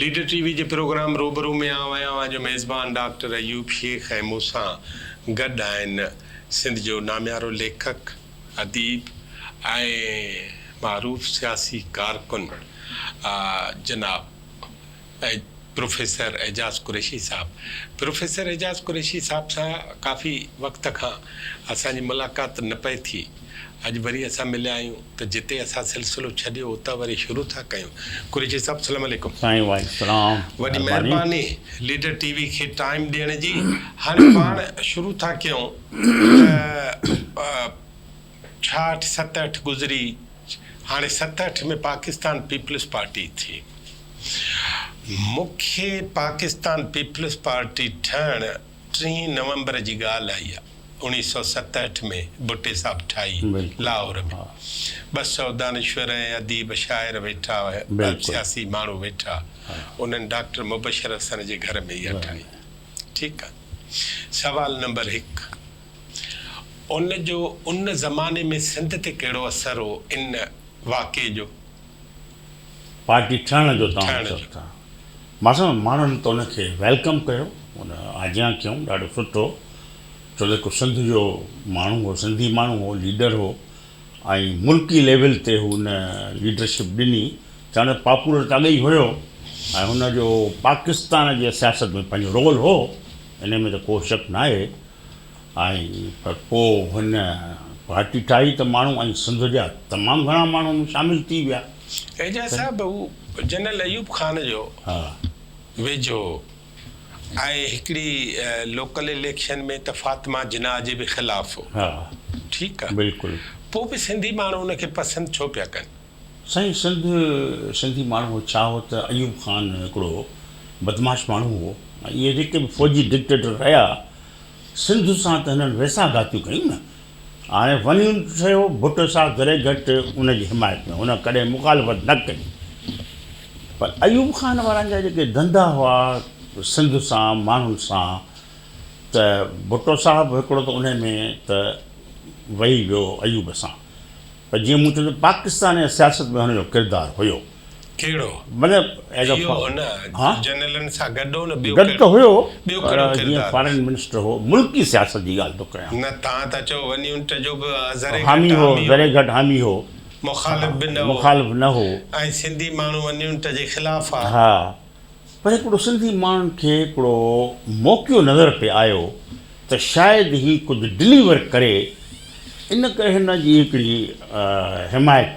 Leader ٽي V جي programme روبرو ۾ آئون آهيان اوهان جو ميزبان ڊاڪٽر ايوب شيخ ۽ مون سان گڏ آهن سنڌ جو ناميارو ليکڪ، اديب ۽ معروف سياسي ڪارڪن جناب پروفيسر اعجاز قريشي صاحب. پروفيسر اعجاز قريشي صاحب سان ڪافي وقت کان اسان جي ملاقات نه پئي ٿي. اڄ وري اسان مليا آهيون ته جتي اسان سلسلو ڇڏيو اتان وري شروع ٿا ڪيون. قريشي صاحب السلام عليڪم. سائين وعليڪم السلام وڏي مهرباني ليڊر ٽي وي کي ٽائيم ڏيڻ جي. هاڻي پاڻ شروع ٿا ڪيون ته 66 67 گذري هاڻي 67 ۾ پاڪستان پيپلز پارٽي ٿي. مون کي پاڪستان پيپلز پارٽي ٺهڻ ٽيهين نومبر جي ڳالهه آئي آ 1967 ۾ ڀٽي صاحب ٺاهي لاهور ۾ 200 دانشور ۽ اديب شاعر ويٺا سياسي ماڻهو ويٺا انهن ڊاڪٽر مبشر حسن جي گهر ۾ اها ٺاهي ٺيڪ آ سوال نمبر هڪ ان جو ان زماني ۾ سنڌ تي ڪهڙو اثر هو ان واقعي جو؟ پارٽي ٺهڻ جو توهان چئو ٿا. مان سمجهان ٿو ماڻهن ته ان کي welcome ڪيو، ان آجيان ڪيائون ڏاڍو سٺو، ڇو ته هڪ سنڌ جو ماڻهو هو، سنڌي ماڻهو هو، ليڊر هو ۽ ملڪي ليول تي هو ان ليڊرشپ ڏني، ڇاڪاڻ ته پاپولر ته اڳ ئي هيو ۽ هن جو پاڪستان جي سياست ۾ پنهنجو رول هو، ان ۾ ته ڪو شڪ ناهي. ۽ پر پوء هن پارٽي ٺاهي ته ماڻهو ۽ سنڌ جا تمام گهڻا ماڻهو ان ۾ شامل ٿي ويا. اعجاز صاحب هو جنرل ايوب خان جو ويجهو هو ۽ هڪڙي لوڪل اليڪشن ۾ ته فاطمه جناح جي به خلاف هو. ٺيڪ آ. بلڪل. پوء به سنڌي ماڻهو ان کي پسند ڇو پيا ڪن؟ سائين سنڌ سنڌي ماڻهو ڇا هو ته ايوب خان هڪڙو بدمعاش ماڻهو هو ۽ اهي جيڪي به فوجي ڊڪٽيٽر رهيا سنڌ سان ته هنن ويساهه گهاتيون ڪيون نه. هاڻي ون يونٽ ٺهيو، ڀٽو صاحب ذري گهٽ ان جي حمايت ۾ هن ڪڏهن مخالفت نه ڪئي. پر ايوب خان وارن جا جيڪي ڌنڌا هئا سنڌ سان ماڻهن سان ته ڀٽو صاحب هڪڙو ته انهي ۾ ته وهي ويو ايوب سان. پر جيئن مون چيو ته پاڪستان جي سياست ۾ هن جو ڪردار هيو. ڪهڙو؟ مطلب ايز اي اهو نه جنرلن سان گڏ هو نه ٻيو گڏ ته هيو ٻيو پر ڪهڙو جيئن ڪردار؟ فارين منسٽر هو ملڪي سياست جي ڳالهه ٿو ڪيان. نه توهان ٿا چئو ون يونٽ جو به ذري گهٽ حامي هو ذري گهٽ حامي هو. مخالف به نه هو. مخالف نه هو. ۽ سنڌي ماڻهو ون يونٽ جي خلاف ها. ها پر هڪڙو سنڌي ماڻهن کي هڪڙو موقعو نظر پئي آيو ته شايد هي ڪجهه ڊليور ڪري ان ڪري هن جي هڪڙي حمايت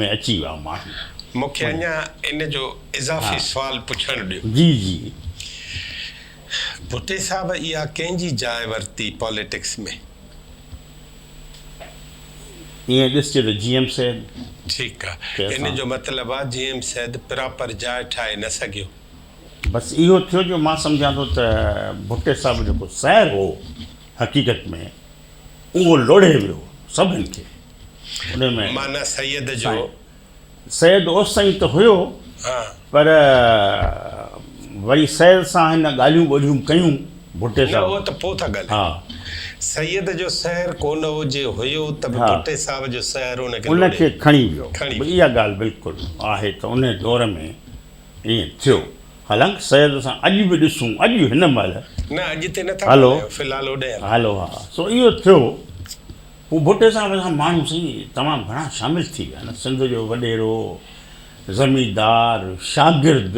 ۾ اچي ويا ماڻهو. مون کي اڃا ان جو اضافي سوال پڇڻ ڏيو. جي جي. ڀٽي صاحب اها ڪنهن جي جاء ورتي پاليٽڪس ۾؟ ائين ڏسجي ته جي ايم سيد. ٺيڪ آ. ان جو مطلب آ جي ايم سيد پراپر جاء ٺاهي نه سگهيو. بس اهو ٿيو جو مان سمجهان ٿو ته ڀٽي صاحب جيڪو سحر هو حقيقت ۾ اهو لوڙهي ويو سڀن کي ان ۾. معنيٰ سيد جو. سيد اوستائين ته هيو پر وري سيد سان هن ڳالهيون ٻولهيون ڪيون ڀٽي صاحب. نه اهو ته پوء ٿا ڳالهايون. سيد جو سحر ڪونه هو جي هيو ته به ڀٽي صاحب جو سحر ان کي ان کي کڻي ويو. اها ڳالهه بلڪل آهي ته ان دور ۾ ائين ٿيو. حالانڪ سيد سان اڄ به ڏسون اڄ هن مهل. نه اڄ تي نه ٿا ڳالهايون في الحال اوڏي هلو. ها سو اهو ٿيو. پوء ڀٽي صاحب سان ماڻهو سائين تمام گهڻا شامل ٿي ويا نه سنڌ جو وڏيرو، زميندار، شاگرد،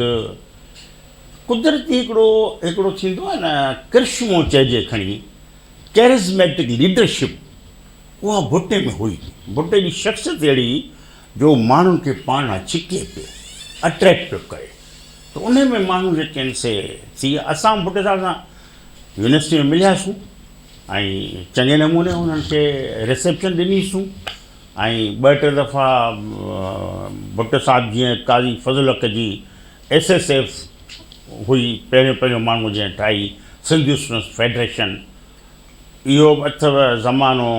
قدرتي هڪڙو هڪڙو ٿيندو آهي نه ڪرشمو چئجي کڻي ڪيرزميٽڪ ليڊرشپ اها ڀٽي ۾ هئي. ڀٽي جي شخصيت اهڙي هئي جو ماڻهن کي پاڻ ڏانهن ڇڪي پيو، اٽريڪٽ پيو ڪري ته انهي ۾ ماڻهو جيڪي آهن سي ٿي ويا. اسان به ڀٽي صاحب سان يونيورسٽي ۾ ملياسون. ۽ چڱي نموني انهن کي رسيپشن ڏنيسون ۽ ٻه ٽي دفعا ڀٽو صاحب جيئن قاضي فضل حق جي ايس ايس ايف هئي پهريون پهريون ماڻهو جنهن ٺاهي سنڌ اسٽوڊنٽس فيڊريشن اهو به اٿو زمانو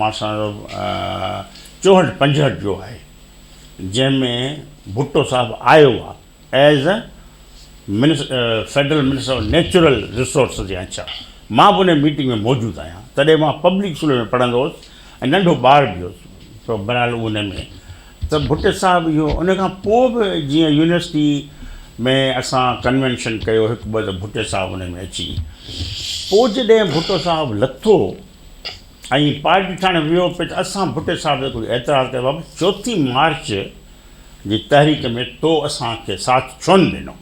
مان سمجهان ٿو 64 65 جو آهي جنهن ۾ ڀٽو صاحب آيو آهي as federal minister of natural resources يا ڇا مان به ان ميٽنگ ۾ موجود آهيان تڏهن مان پبلڪ اسڪول ۾ پڙهندو هوس ۽ ننڍو ٻار به هوس سو بهرحال ان ۾ ته ڀٽي صاحب اهو ان کان پوء به جيئن يونيورسٽي ۾ اسان ڪنوينشن ڪيو هڪ ٻه ته ڀٽي صاحب ان ۾ اچي پوء جڏهن ڀٽو صاحب لٿو ۽ پارٽي ٺاهڻ ويو پئي ته اسان ڀٽي صاحب تي ڪجهه اعتراض ڪيو بابا چوٿين مارچ جي تحريڪ ۾ تو اسان کي ساٿ ڇو نه ڏنو؟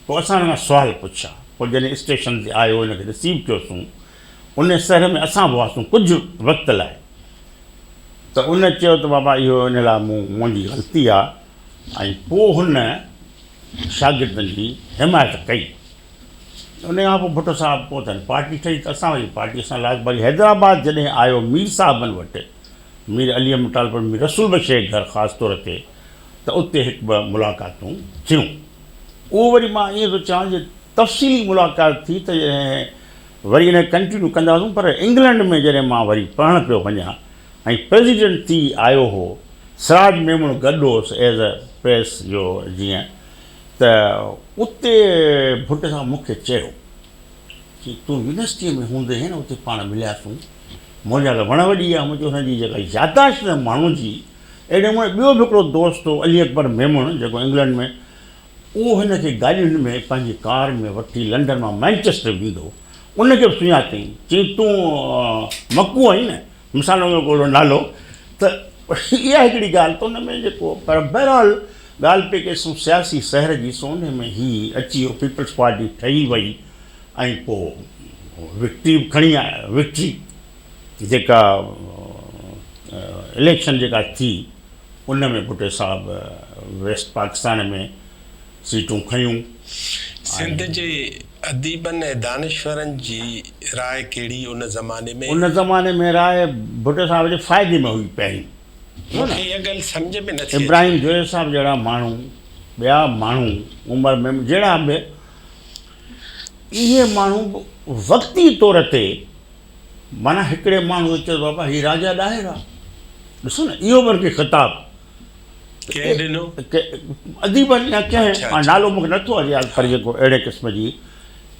پوء اسان هن کان سوال پڇيا پوء جڏهن اسٽيشن تي آيو هن کي رسيو ڪيوسون ان شهر ۾ اسان به هئاسون ڪجهه وقت لاء ته ان چيو ته بابا اهو ان لاء مون منهنجي غلطي آ ۽ پوء هن شاگردن جي حمايت ڪئي. ان کان پوء ڀٽو صاحب پوء ته پارٽي ٺهي ته اسان وري پارٽي سان لاڳ وري حيدرآباد جڏهن آيو مير صاحبن وٽ مير علي احمد ٽالپر مير رسول بخش جي گهر خاص طور تي ته اتي هڪ ٻه ملاقاتون ٿيون. اهو وري مان ائين ٿو چوان جي تفصيلي ملاقات ٿي ته جڏهن وري ان کي ڪنٽينيو ڪنداسون پر انگلنڊ ۾ جڏهن مان وري پڙهڻ پيو وڃان ۽ پريزيڊنٽ ٿي آيو هو سراج ميمڻ گڏ هوس ايز اي پريس جو جيئن ته اتي ڀٽي صاحب مون کي چيو چي تون يونيورسٽيء ۾ هوندي هئين نه اتي پاڻ ملياسون منهنجا ته وڻ وڏي آ مون چيو هن جي جيڪا ياداشت آهي ماڻهو جي اهڙي نموني ٻيو به هڪڙو دوست هو علي اڪبر ميمڻ جيڪو انگلنڊ ۾ اهو هن کي گاڏين ۾ پنهنجي ڪار ۾ وٺي لنڊن مان مئنچسٽر ويندو هو ان کي به سڃاتائين چيائين تون مڪو آهين نه مثال وانگر ڪو اهڙو نالو ته اها هڪڙي ڳالهه ته ان ۾ جيڪو پر بهرحال ڳالهه پئي ڪئي سون سياسي سحر جي سو ان ۾ هي اچي ويو پيپلز پارٽي ٺهي وئي ۽ پوء وڪٽري به کڻي آيا وڪٽري جيڪا اليڪشن جيڪا ٿي ان ۾ ڀٽي صاحب ويسٽ پاڪستان ۾ سيٽون کنيون. سنڌ جي اديبن ۽ دانشورن جي راء ڪهڙي ان زماني ۾؟ ان زماني ۾ راء ڀٽي صاحب جي فائدي ۾ هئي پهرين. مون کي اها ڳالهه سمجهه ۾ نٿي اچي. ابراهيم جويي صاحب جهڙا ماڻهو، ٻيا ماڻهو عمر ۾ جهڙا به اهي ماڻهو به وقتي طور تي معنيٰ هڪڙي ماڻهوء چيو بابا هي راجا ڏاهر آ. ڏسو نه اهو به ان کي خطاب ڪنهن ڏنو؟ اديبن يا ڪنهن نالو مون کي نٿو اچي ياد پر جيڪو اهڙي قسم جي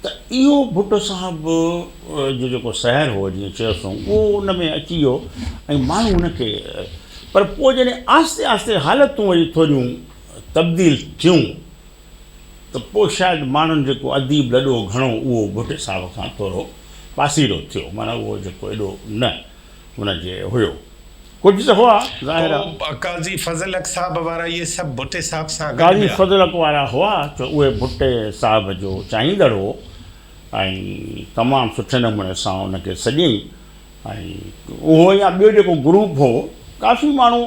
ته اهو ڀٽو صاحب جو جيڪو سحر هو جيئن چيوسون اهو ان ۾ اچي ويو ۽ ماڻهو ان کي پر پوء جڏهن آهستي آهستي حالتون وري ٿوريون تبديل ٿيون ته پوء شايد ماڻهن جيڪو اديب لڏو گهڻو اهو ڀٽي صاحب کان ٿورو پاسيرو ٿيو معنيٰ اهو جيڪو ايڏو نه ان جي هيو. ڪجهه ته هئا، ظاهر آ. پوء قاضي فضل حق صاحب وارا اهي سڀ ڀٽي صاحب سان گڏ قاضي ويا. فضل حق وارا هئا ته اهي ڀٽي صاحب جو چاهيندڙ هو ۽ تمام سٺي نموني سان ان کي سڏيائين ۽ اهو يا ٻيو جيڪو گروپ هو ڪافي ماڻهو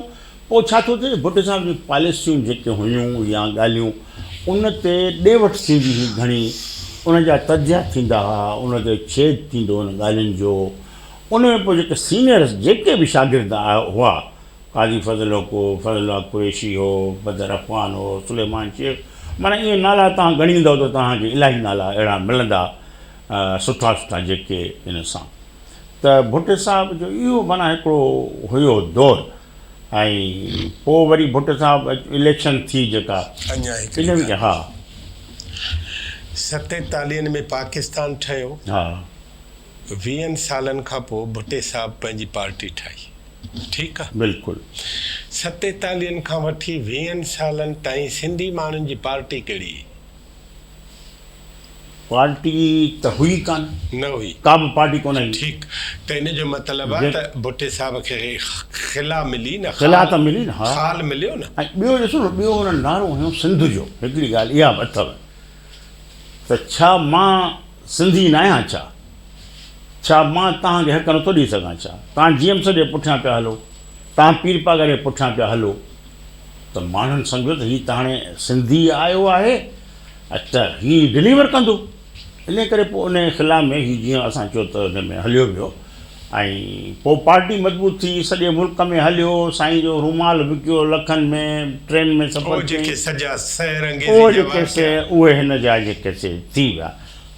پوء ڇا ٿو ٿئي ڀٽي صاحب جون پاليسيون جيڪي هيون يا ڳالهيون ان تي ڏي وٺ ٿيندي هئي گهڻي ان جا تجزيا ٿيندا هئا ان تي ڇيد ٿيندو ان ڳالهين جو ان ۾ پوء جيڪي سينئرس جيڪي به شاگرد هئا، قاضي فضل حق هو، فضل الله قريشي هو، بدر افغان هو، سليمان شيخ، معنيٰ ائين نالا توهان ڳڻيندؤ ته توهان کي الاهي نالا اهڙا ملندا سٺا سٺا جيڪي ان سان ته ڀٽي صاحب جو اهو معنيٰ هڪڙو هيو دور ۽ پوء وري ڀٽي صاحب اليڪشن ٿي جيڪا اڃا هڪڙي ان ڳالهه ها. ستيتاليهن ۾ پاڪستان ٺهيو. ها. ويهن سالن کان پوء ڀٽي صاحب پنهنجي پارٽي ٺاهي. ٺيڪ آ. بلڪل. ستيتاليهن کان وٺي ويهن سالن تائين سنڌي ماڻهن جي پارٽي ڪهڙي هئي؟ پارٽي ته هئي ڪانه. نه هئي. ڪا به پارٽي ڪونه هئي. ٺيڪ ته ان جو مطلب آ ته ڀٽي صاحب کي خلا ملي نه. خلا ته ملي نه ها. خال مليو نه. ۽ ٻيو ڏسو نه ٻيو هنن نعرو هنيو سنڌ جو هڪڙي ڳالهه اها به اٿو ته ڇا مان سنڌي ناهيان ڇا؟ ڇا مان توهان کي حق نٿو ڏئي سگهان ڇا؟ توهان جي ايم سيد جي پٺيان پيا هلو، توهان پير پاڳاري جي پٺيان پيا هلو ته ماڻهن سمجهيو ته هي ته هاڻي سنڌي آيو آهي ته هي ڊليور ڪندو. انهيء ڪري پوء انهيء خلا ۾ هي جيئن اسان چيو ته ان ۾ هليو ويو ۽ پوء پارٽي مضبوط ٿي، سڄي ملڪ ۾ هليو، سائين جو رومال وڪيو لکن ۾، ٽرين ۾ سفر اهي ڪيائين. جيڪي سڄا سحر انگيزي اهي جا جيڪي سي واقعا. اهي هن جا جيڪي سي ٿي ويا.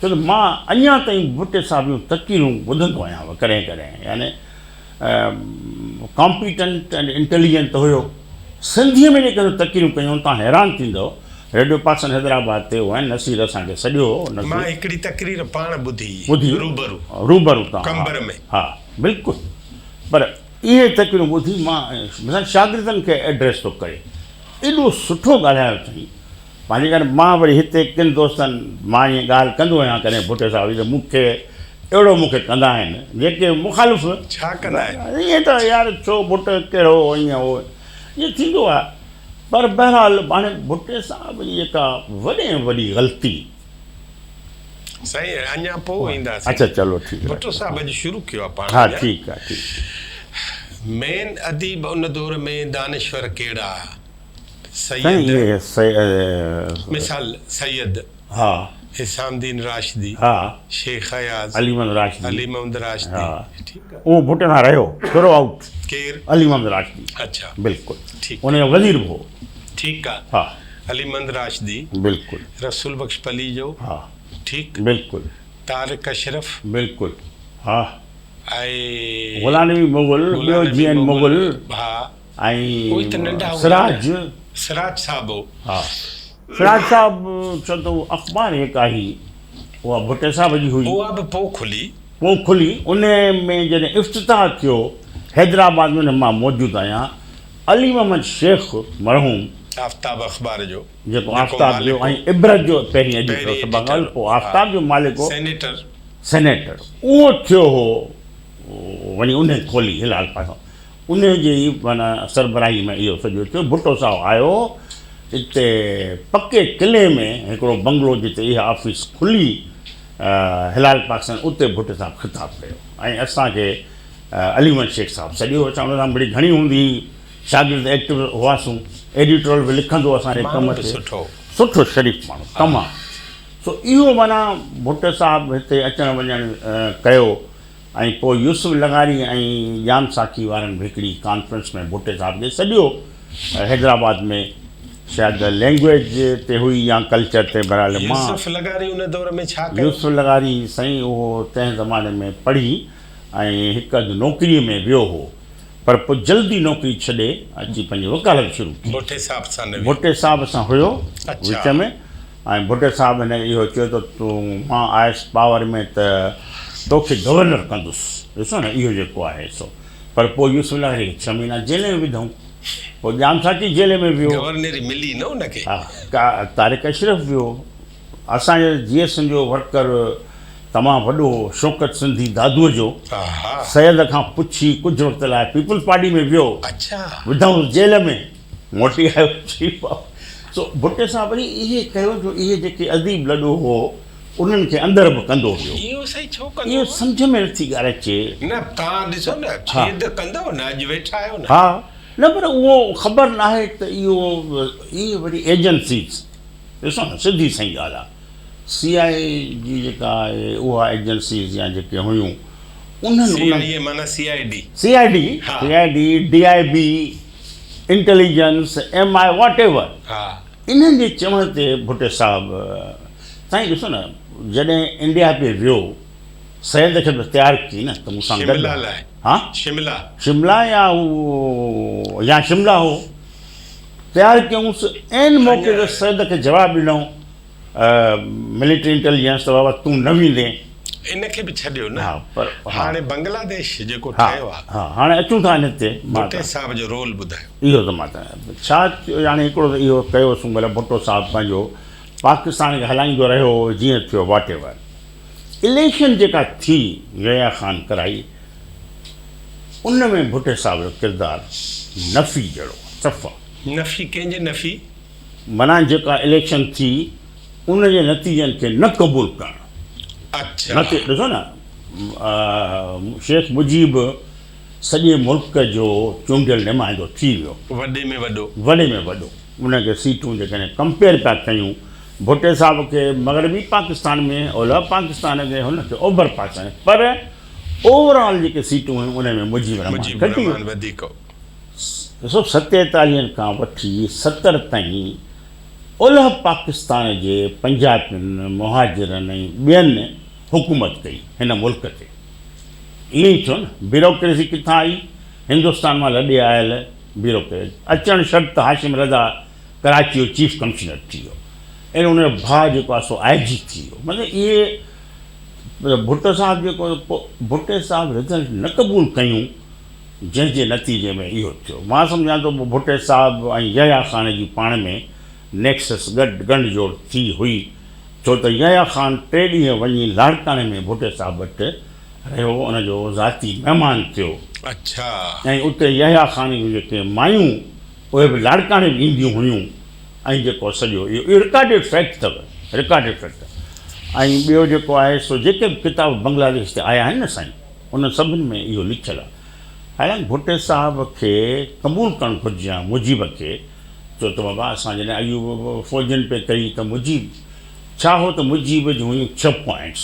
ڇو ته مان اڃا تائين ڀٽي صاحب جون تقريرون ٻڌندو آهيان ڪڏهن ڪڏهن يعني ڪامپيٽنٽ اينڊ انٽيليجنٽ ته هيو. سنڌيء ۾ جيڪي هن تقريرون ڪيون توهان حيران ٿيندؤ. ريڊيو پاڪستان حيدرآباد تي هو ۽ نصير اسان کي سڏيو هو. مان نصير. هڪڙي تقرير پاڻ ٻڌي ٻڌي روبرو. روبرو تان ها قمبر ۾. ها بلڪل پر اهي تقريرون ٻڌي مان مثلا شاگردن کي ايڊريس ٿو ڪري ايڏو سٺو ڳالهايو اٿئي. پنهنجي ڪري مان وري هتي ڪن دوستن مان ائين ڳالهه ڪندو آهيان ڪڏهن ڀٽي صاحب جي ته مون کي اهڙو مون کي ڪندا آهن جيڪي مخالف ڇا ڪندا آهن؟ ائين ته يار ڇو ڀٽو ڪهڙو هو ائين هو ائين ٿيندو آهي پر بهرحال هاڻي ڀٽي صاحب جي جيڪا وڏي ۾ وڏي غلطي سائين اڃا پوء اينداسين. اڇا چلو ٺيڪ آهي. ڀٽو صاحب اڄ شروع ڪيو آهي پاڻ ها ٺيڪ آهي ٺيڪ. مين اديب ان دور ۾ دانشور ڪهڙا؟ سيد مثال سيد ها حسام الدين راشدي ها شيخ اياز علي محمد راشدي علي محمد راشدي ها ٺيڪ اهو ڀٽي سان رهيو ٿرو آئوٽ ڪير علي محمد راشدي اڇا بلڪل ٺيڪ ان جو وزير به هو ٺيڪ آ ها علي محمد راشدي بلڪل رسول بخش پليجو ها ٺيڪ بلڪل طارق اشرف بلڪل ها ۽ غلام نبي مغل ٻيو جي اين مغل ها ۽ سراج. سراج صاحب هو. ها سراج صاحب ڇو ته اها اخبار جيڪا هئي اها ڀٽي صاحب جي هئي. اها به پوء کلي. پوء کلي. ان ۾ جڏهن افتتاح ٿيو حيدرآباد ۾ ان مان موجود آهيان. علي محمد شيخ مرحوم. آفتاب اخبار جو. جيڪو آفتاب جو ۽ عبرت جو پهرين ايڊيٽر هو سڀ کان اول پوء آفتاب جو مالڪ هو. سينيٽر. سينيٽر اهو ٿيو هو وڃي انهي کولي هلال پاسو. انهيء جي ئي معنيٰ سربراهيء ۾ اهو سڄو ٿيو. ڀٽو صاحب آيو اتي پڪي قلعي ۾ هڪڙو بنگلو جتي اها آفيس کلي هلال پاڪستان اتي ڀٽي صاحب خطاب ڪيو ۽ اسان کي علي محمد شيخ صاحب سڏيو. اسان ان سان مڙئي گهڻي هوندي هئي، شاگرد ايڪٽو هئاسون، ايڊيٽورل به لکندو هو اسان جي ڪم تي. سٺو شريف ماڻهو تمام. سو اهو معنيٰ ڀٽي صاحب هتي اچڻ وڃڻ ڪيو. ۽ پوء يوسف لغاري ۽ ڄام ساقي وارن به هڪڙي ڪانفرنس ۾ ڀٽي صاحب کي سڏيو حيدرآباد ۾ شايد لينگويج تي هئي يا ڪلچر تي بهرحال مان يوسف لغاري ان دور ۾ ڇا ڪيو؟ يوسف لغاري سائين اهو تنهن زماني ۾ پڙهي ۽ هڪ اڌ نوڪري ۾ ويو هو پر پوء جلدي نوڪري ڇڏي اچي پنهنجي وڪالت شروع ڪئي. ڀٽي صاحب سان نه ويو؟ ڀٽي صاحب سان هيو وچ ۾. ۽ ڀٽي صاحب هن کي اهو چيو ته تون مان آيس پاور ۾ ته توکي گورنر ڪندس ڏسو نه اهو جيڪو آهي سو پر پوء يوسف لغاري کي ڇهه مهينا جيل ۾ وڌائون پوء ڄام ساقي جيل ۾ ويو. گورنري ملي نه ان کي. ها طارق اشرف ويو اسان جي جي ايس جو ورڪر تمام وڏو هو شوڪت سنڌي دادوء جو سيد کان پڇي ڪجهه وقت لاء پيپلز پارٽي ۾ ويو وڌائونس جيل ۾ موٽي آيو چيف آف سو ڀٽي صاحب وري اهي ڪيو جو اهي جيڪي اديب لڏو هو انهن کي اندر به ڪندو هيو. اهو سائين ڇو ڪندو اهو سمجهه ۾ نٿي ڳالهه اچي. نه توهان ڏسو نه ڇيد ڪندو نه اڄ ويٺا آهيو نه. ها نه پر اهو خبر ناهي ته اهو اهي وري ايجنسيز ڏسو نه سڌي سائين ڳالهه آهي سي آء اي جي جيڪا آهي اها ايجنسيز يا جيڪي هيون انهن سي آء اي معنيٰ C I D. C I D C I D D I B intelligence, M I whatever انهن جي چوڻ تي ڀٽي صاحب سائين ڏسو نه جڏهن انڊيا پي ويو سيد کي به تيار ڪي نه ته مون سان گڏ شملا لاء ها شملا شملا يا هو يا شملا هو تيار ڪيونس عين موقعي تي سيد کي جواب ڏنو ملٽري انٽيليجنس ته بابا تون نه ويندين. ان کي به ڇڏيو نه. ها پر هاڻي بنگلاديش جيڪو ٺهيو آ. ها هاڻي اچون ٿا ان تي. ڀٽي صاحب جو رول ٻڌايو. اهو ته مان ڇا يعني هڪڙو ته اهو ڪيوسون مطلب ڀٽو صاحب پنهنجو پاڪستان کي هلائيندو رهيو جيئن ٿيو واٽ ايور اليڪشن جيڪا ٿي يحيٰ خان ڪرائي ان ۾ ڀٽي صاحب جو ڪردار نفي جهڙو صفا. نفي ڪنهن جي نفي؟ معنيٰ جيڪا اليڪشن ٿي ان جي نتيجن کي نه قبول ڪرڻ. اڇا. ڏسو نه شيخ مجيب سڄي ملڪ جو چونڊيل نمائندو ٿي ويو. وڏي ۾ وڏو. وڏي ۾ وڏو. ان کي سيٽون جيڪڏهن ڪمپيئر پيا ڪيون ڀٽي صاحب کي مغربي پاڪستان ۾ اولهه پاڪستان کي هن کي اوڀر پاڪستان ۾ پر اوور آل جيڪي سيٽون هيون ان ۾ مجيب الرحمان مجيب کٽي ويو. الرحمان وڌيڪ هو. ڏسو ستيتاليهن کان وٺي 70 تائين اولهه پاڪستان جي پنجابين، مهاجرن ۽ ٻين حڪومت ڪئي هن ملڪ تي. ائين ئي ٿيو نه. بيروڪريسي ڪٿان آئي؟ هندستان مان لڏي آيل بيروڪريٽ. اچڻ شرط هاشم رضا ڪراچي جو چيف ڪمشنر ٿي ويو ۽ ان جو ڀاء جيڪو آهي سو آء جي ٿي ويو. مطلب اهي ڀٽو صاحب جيڪو ڀٽي صاحب رزلٽ نه قبول ڪيون جنهن جي نتيجي ۾ اهو ٿيو. مان سمجهان ٿو ڀٽي صاحب ۽ يحيٰ خان جي پاڻ ۾ نيڪسس گڏ ڳنڍ جوڙ ٿي هئي، ڇو ته يحيٰ خان ٽي ڏينهن وڃي لاڙڪاڻي ۾ ڀٽي صاحب وٽ رهيو، ان جو ذاتي مهمان ٿيو. ۽ اتي يحيٰ خان جون جيڪي مايون اهي به لاڙڪاڻي به اينديون هيون ۽ جيڪو سڄو اهو اهو رڪارڊيڊ فيڪٽ اٿو، رڪارڊيڊ فيڪٽ. ۽ ٻيو جيڪو آهي سو جيڪي به ڪتاب بنگلاديش تي آيا آهن نه سائين انهن سڀن ۾ اهو لکيل آهي. حالانڪ ڀٽي صاحب کي قبول ڪرڻ گهرجي ها مجيب کي، ڇو ته بابا اسان جڏهن ايوب فوجين پئي ڪئي ته مجيب ڇا هو ته مجيب جون هيون ڇهه پوائنٽس،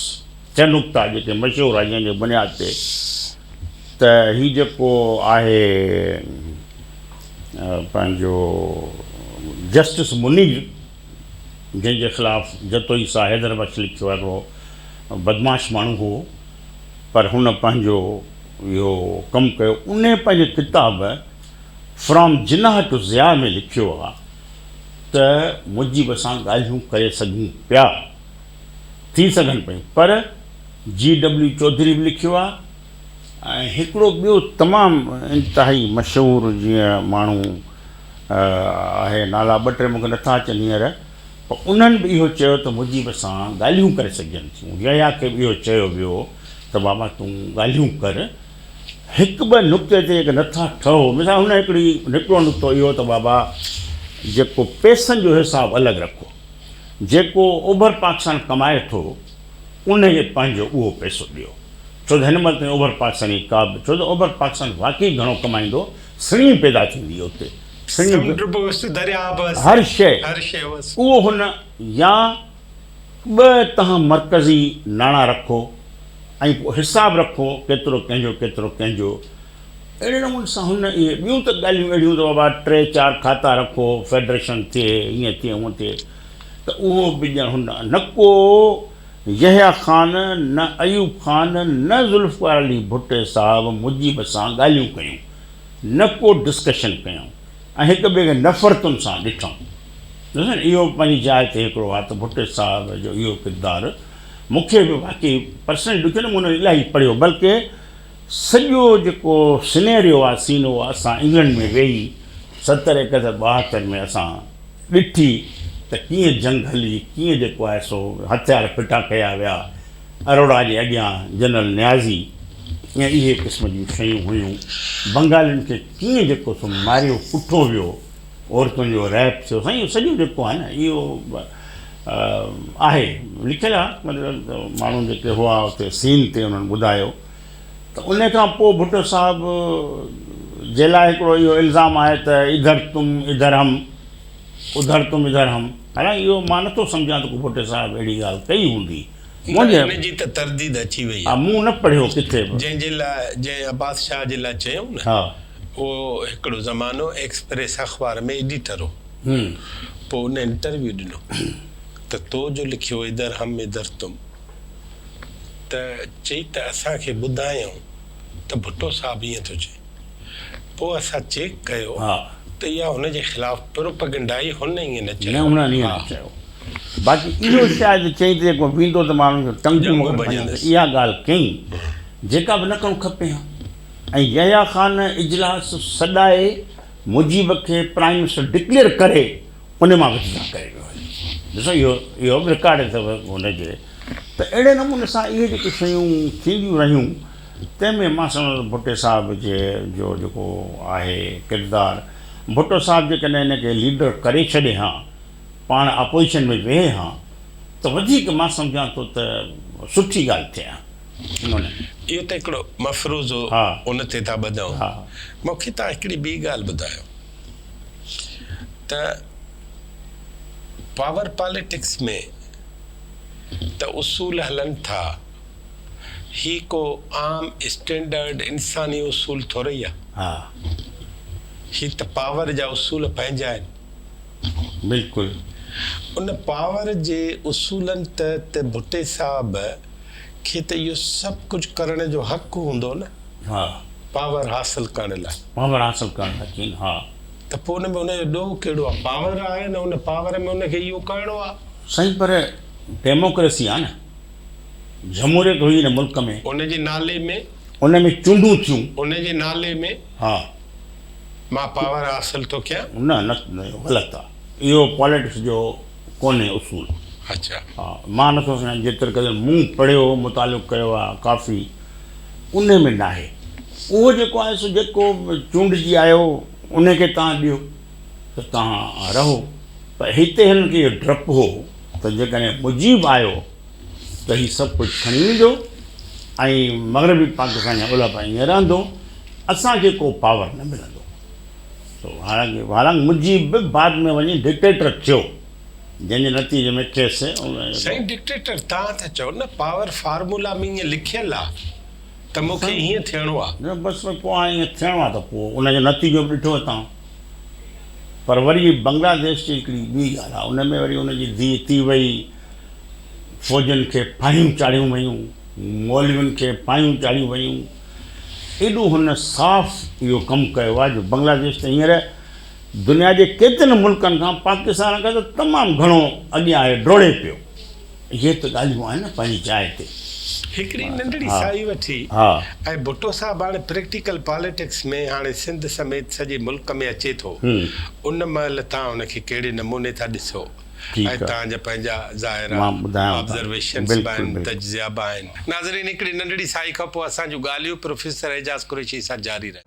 ڇهه نقطا جيڪي مشهور آهن جنهن جي بنياد تي ته هي جيڪو آهي پنهنجو جسٽس منير جنهن جي خلاف جتوئي صاحب حيدر بخش لکيو آهي هڪڙو بدمعاش ماڻهو هو پر هن پنهنجو اهو ڪم ڪيو انهي پنهنجي ڪتاب فرام جناح ٽو ضياء ۾ لکيو آ ته مجيب سان ڳالهيون ڪري سگهون پيا، ٿي سگهن پيون پر جي ڊبليو چوڌري به لکيو آ ۽ هڪڙو ٻيو تمام انتهائي مشهور جيئن ماڻهو آهي نالا ٻه ٽي مونکي نٿا اچن هينئر پر انهن به اهو چيو ته مجيب سان ڳالهيون ڪري سگهجن ٿيون يحيٰ کي به اهو چيو ويو ته بابا تون ڳالهيون ڪر هڪ ٻه نقطي تي جيڪي نٿا ٺهو، مثال هن هڪڙي هڪڙو نقطو اهو ته بابا جيڪو پئسن جو حساب الڳ رکو، جيڪو اوڀر پاڪستان ڪمائي ٿو ان کي پنهنجو اهو پئسو ڏيو، ڇو ته هن مهل تائين اوڀر پاڪستان جي ڪا به، ڇو ته اوڀر پاڪستان واقعي گهڻو ڪمائيندو، سڻي پيدا ٿيندي اتي، سڻي سمنڊ به هوس، درياء به هوس، هر شيء، هر شيء هوس. اهو هن يا ٻه تهان مرڪزي ناڻا رکو ۽ پوء حساب رکو ڪيترو ڪنهن جو ڪيترو ڪنهن جو. اهڙي نموني سان هن اهي ٻيون ته ڳالهيون اهڙيون ته بابا ٽي چار کاتا رکو فيڊريشن ٿئي هيئن ٿئي هونئن ٿئي ته اهو به ڄڻ هن نه ڪو يحيٰ خان نه ايوب خان نه ذوالفقار علي ڀٽي صاحب مجيب سان ڳالهيون ڪيون نه ڪو ڊسڪشن ڪيائون. ۽ هڪ ٻئي کي نفرتن سان ڏٺائون. ڏسو نه اهو پنهنجي جاء تي هڪڙو آ ته ڀٽي صاحب جو اهو ڪردار مون کي به واقعي پرسنلي ڏکيو نه مون ان الاهي پڙهيو بلڪه سڄو جيڪو سنيريو آ سين اهو اسان انگلنڊ ۾ ويهي 70 71 72 ۾ اسان ڏٺي ته ڪيئن جنگ هلي ڪيئن جيڪو آهي سو هٿيار ڦٽا ڪيا ويا اروڙا جي اڳيان جنرل نيازي ۽ اهي قسم جون شيون هيون. بنگالين کي ڪيئن جيڪو سو ماريو ڪٺو ويو، عورتن جو ريپ ٿيو، سائين اهو سڄو جيڪو آهي نه اهو آهي لکيل آهي مطلب ماڻهو جيڪي هئا اتي سين تي انهن ٻڌايو ته ان کان پوء ڀٽو صاحب جي لاء هڪڙو اهو الزام آهي ته ادھر تم ادھر هم ادھر تم ادھر هم حالانڪه اهو مان نٿو سمجهان ته ڪو ڀٽي صاحب اهڙي ڳالهه ڪئي هوندي. نه ان جي ته ترديد اچي وئي آهي. مون نه پڙهيو ڪٿي به. جنهن جي لاء جنهن عباس شاهه جي لاء چيم نه اهو هڪڙو زمانو ايڪسپريس اخبار ۾ ايڊيٽر هو. پوء ان انٽرويو ڏنو ته تو جو لکيو ادھر هم ادھر تم ته چئي ته اسان کي ٻڌايائون ته ڀٽو صاحب ائين ٿو چئي. پوء اسان چيڪ ڪيو ته اها هن جي خلاف پروپئگنڊا آهي، هن ائين نه چيو. نه هن ائين نه چيو. باقي اهو شايد چئين ته جيڪو ويندو ته مان هن جون ٽنگون ڀڃندس، اها ڳالهه ڪيائين جيڪا به نه ڪرڻ کپي ها. ۽ يحيٰ خان اجلاس سڏائي مجيب کي پرائم منسٽر ڊڪليئر ڪري ان مان وٿڊرا ڪري ويو هليو. ڏسو اهو اهو به رڪارڊ اٿو هن جي ته اهڙي نموني سان اهي جيڪي شيون ٿينديون رهيون تنهن ۾ مان سمجهان ٿو ڀٽي صاحب جي جو جيڪو آهي ڪردار ڀٽو صاحب جيڪڏهن هن کي ليڊر ڪري ڇڏي ها پاڻ اپوزيشن ۾ ويهي ها ته وڌيڪ مان سمجهان ٿو ته سٺي ڳالهه ٿئي ها. اهو ته هڪڙو مفروضو ان تي ٿا ٻڌون. مون کي توهان هڪڙي ٻي ڳالهه ٻڌايو ته پاور پاليٽڪس ۾ ته اصول هلن ٿا، هي ڪو عام اسٽينڊرڊ انساني اصول ٿورئي آ. هي ته پاور جا اصول پنهنجا آهن. بلڪل. ان پاور جي اصولن تحت ڀٽي صاحب کي ته اهو سڀ ڪجهه ڪرڻ جو حق هوندو نه. پاور حاصل ڪرڻ لاء. پاور حاصل ڪرڻ لاء چين ها. ته پوء ان ۾ ان جو ڏوهه ڪهڙو آ؟ پاور آهي نه ان پاور ۾ ان کي اهو ڪرڻو آ. سائين پر ڊيموڪريسي آ نه. جمهوريت هئي هن ملڪ ۾. ان جي نالي ۾. ان ۾ چونڊون ٿيون. ان جي نالي ۾. ها. مان پاور حاصل ٿو ڪيان. نه نه اهو غلط آ. اهو پاليٽڪس جو ڪونهي اصول. اڇا. ها مان نٿو سمجهان جيتري قدر مون پڙهيو مطالعو ڪيو آهي ڪافي انهي ۾ ناهي. اهو جيڪو آهي سو جيڪو چونڊجي آيو انهي کي توهان ڏيو ته توهان رهو پر هتي هنن کي اهو ڊپ هو ته جيڪڏهن مجيب آيو ته هي سڀ ڪجهه کڻي ويندو ۽ مغربي پاڪستان يا اولهه پاڪستان ائين رهندو اسان کي ڪو پاور نه ملندو. سو حالانڪ حالانڪ مجيب به بعد ۾ وڃي ڊڪٽيٽر ٿيو جنهن جي نتيجي ۾ کيس. سائين ڊڪٽيٽر توهان ٿا چئو نه پاور فارمولا ۾ ائين لکيل آ ته مون کي ائين ٿيڻو آ. نه بس پوء هاڻي ائين ٿيڻو آ ته پوء ان جو نتيجو به ڏٺو توهان. پر وري بنگلاديش جي هڪڙي ٻي ڳالهه آ ان ۾ وري ان جي ڌيء ٿي وئي فوجين کي ڦاهيون چاڙهيون ويون مولوين کي ڦاهيون چاڙهيون ويون. ايڏو هن صاف اهو ڪم ڪيو آهي جو بنگلاديش ته هينئر دنيا جي ڪيترن ملڪن کان پاڪستان کان ته تمام گهڻو اڳيان آهي ڊوڙي پيو. اهي ته ڳالهيون آهن نه پنهنجي جاء تي. هڪڙي ننڍڙي سائي وٺي ۽ ڀٽو صاحب هاڻي پريڪٽيڪل پاليٽڪس ۾ هاڻي سنڌ سميت سڄي ملڪ ۾ اچي ٿو ان مهل تان ان کي ڪهڙي نموني ٿا ڏسو؟ ۽ توهان جا پنهنجا ظاهر آ آبزرويشنس به آهن تجزيا به آهن. ناظرين هڪڙي ننڍڙي سائي کان پوء اسان جون ڳالهيون پروفيسر اعجاز قريشي سان جاري رهنديون.